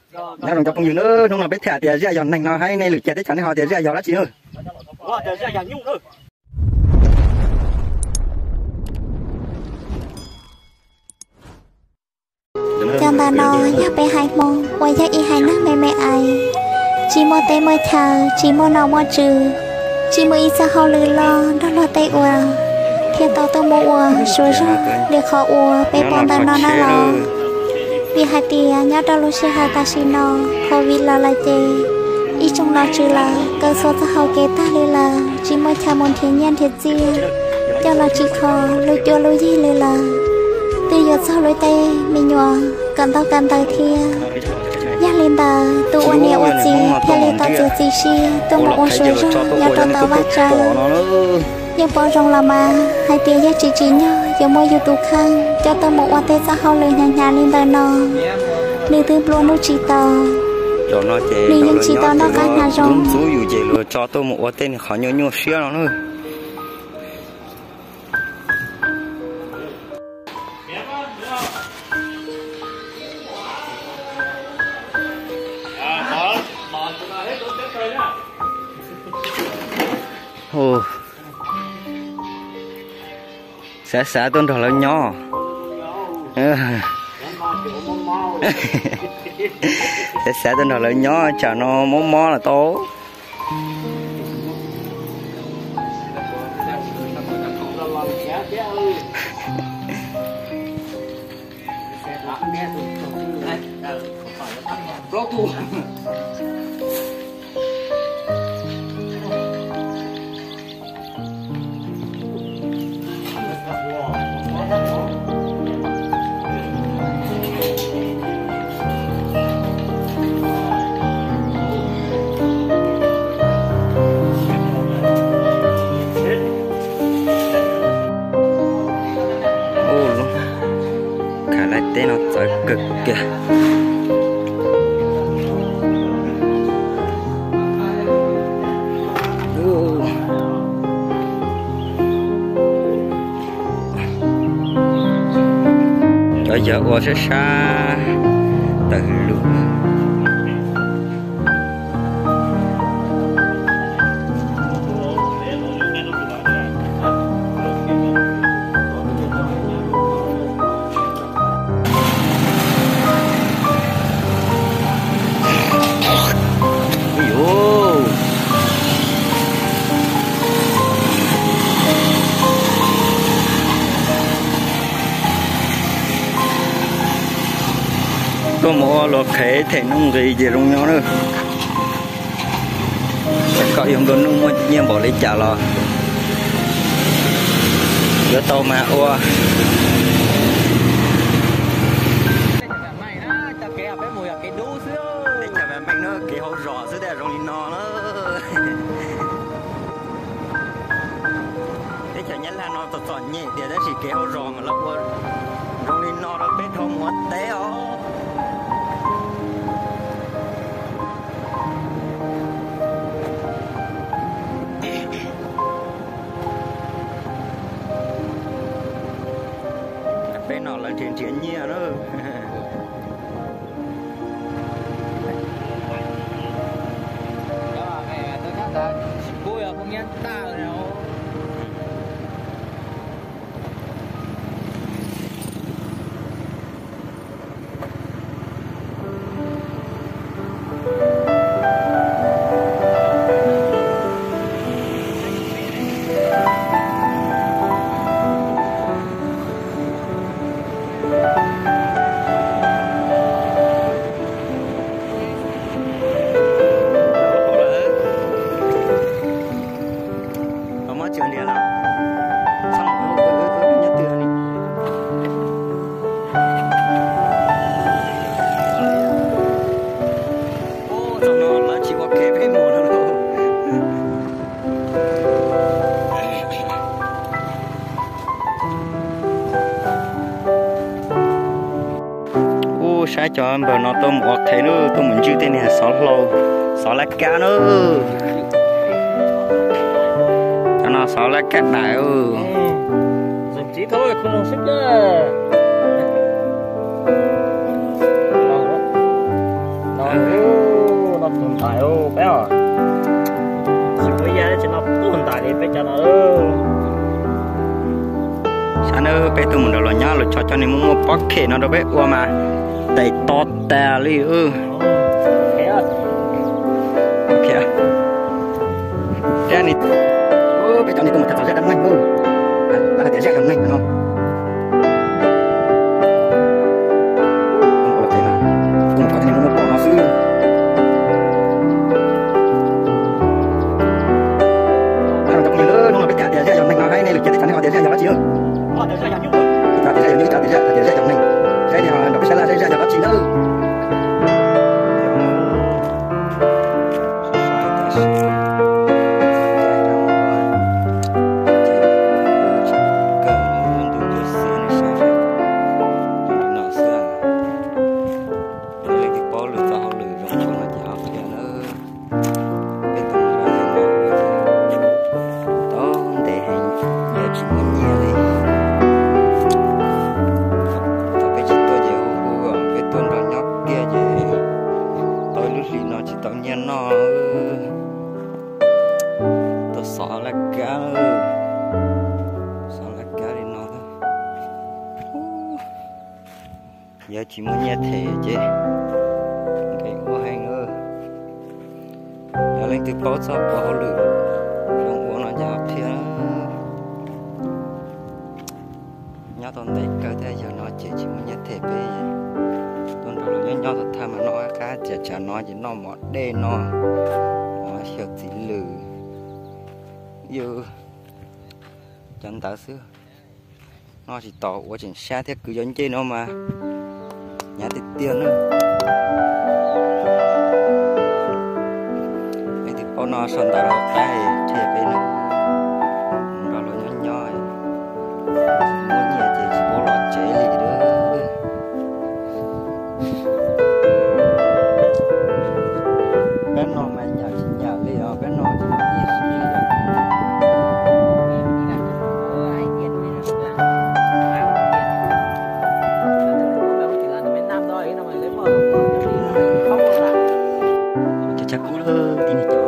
Nyob zoo cov phooj ywg na, hnub no peb tham tias Zaj Yog neeg no, hais nej lwm cag teb chaws nej ho tias Zaj Yog dab tsi na? Cov ntawm no yog peb haiv Hmoob uas yog ib haiv neeg me me aiv, tsis muaj teb muaj chaw, tsis muaj nom muaj tswv, tsis muaj ib txoj hauj lwm loj nrog luag tej ua, thiaj tau tuaj mus ua suav zog li qhov uas peb pom ntawm no na los. Vim hais tias nyob rau lub sij hawm tam sim no, COVID los lawm ces ib tsoom nom tswv lawv kaw txhua txoj hau kev tag li lawm, tsis muaj chaw mus nrhiav nyiaj nrhiav txiaj, coj los tsim kho lub cuab lub yig li lawm, twb yuav txog lub caij me nyuam kawm ntaub kawm ntawv thiab. Yog li ntawd tus ua niam ua txiv thiaj li tau txiav txim siab tuaj mus ua suav zog nyob rau tom vaj tsev. Yeej paub zoo los mas hais tias yog tsis tsim nyog yuav muab yus tus kheej coj tuaj mus ua tej txoj hauj lwm hnyav hnyav li ntawm no, nws twb nplua nuj tsis tau, nws yeej tsis tau noj qab hnav zoo. Ntxub yus ces luag tso tuaj mus ua tej qhov nyuaj nyuaj siab no na. Xav xav tuaj nrog lawv nyob. Xav xav tuaj nrog lawv nyob tsam no mob mob los tau. Khav Laij teb no txawv kawg kiag. Cov yawg ua sab sab tawm hwj lug. Tuaj mus ua luag qhev them nuj nqis ces zoo nyob na. Kom yog nplua nuj muaj nyiaj npaum li cas los yuav tau mas ua. Teb chaws Vam Meej no kev hauv zos xwb thiaj zoo li no na. Teb chaws Nyab Laj no txom txom nyem tiag tab sis kev hauv zos mas lawv ua zoo li no rau peb dhau mus ua teb os. Peb no lawv nrhiav nrhiav nyiaj na. Txog no lawv tsis ua qhev peb mus no lauj. Ub, saib cov npawg no tuaj mus ua qhev na, tuaj mus ntswj tej niag xov hlau, xov laj kab na. Cov no xov laj kab daim. Tus txiv thab khoo xwb. Noj tug ntais peb os. Tsis muaj yaj tsis noj tug ntais li peb cov no. Sab na peb tuaj mus nrog luag nyob, luag tso cov niag muaj muaj pob khem no rau peb ua mas tais to tas li. Peb cov niag tuaj mus txog zaj dab neeg, lawv hais tias zaj yog neeg no. Tuaj mus txog cov niag muaj muaj pob no xwb. Cov phooj ywg, hnub no peb tias tias zaj yog neeg no, hais nej lwm kiag teb chaws nej ho tias zaj yog dab tsi? Tias zaj yog nyuj, tias zaj, tias zaj yog neeg, saib nej ho nrog peb saib laj saib zaj yog dab tsi nawb. Leej twg paub lwm txoj hauj lwm zoo tshaj no ces ho qhia nawb. Peb tuaj nrog nyob no tau ntev heev, yog tsis muaj nyiaj li. Thaum peb tsis tuaj ces hu hu, peb tuaj nrog nyob kiag ces tau ib lub hlis no tsis tau nyiaj noj. Tuaj xov laj kab, xov laj kab li no. Yog tsis muaj nyiaj them ces nkees ua heev. Yog leej twg paub txoj hauj lwm zoo ua no ces ho qhia. Nyob tau ntev kawg thiab, yog no ces tsis muaj nyiaj them peb tuaj nrog luag nyob nyob tau thaj mas noj qab txias tsam no ces noj mov dej no, xyaw txiv lws, yus cov ntawd xwb. Noj tsis tau ua tseem sab thiab, kwv cov ncej no mas hnyav tiag tiag na. Leej twg paub no sau ntawv los qab qhia peb na. Nrog luag nyob nyob, muaj nyiaj ces tsis paub los tsev li. Peb no mas nyam tsis nyam li os, peb no tsis muaj nyiaj siv li. Cov tshav kub lawm, tib neeg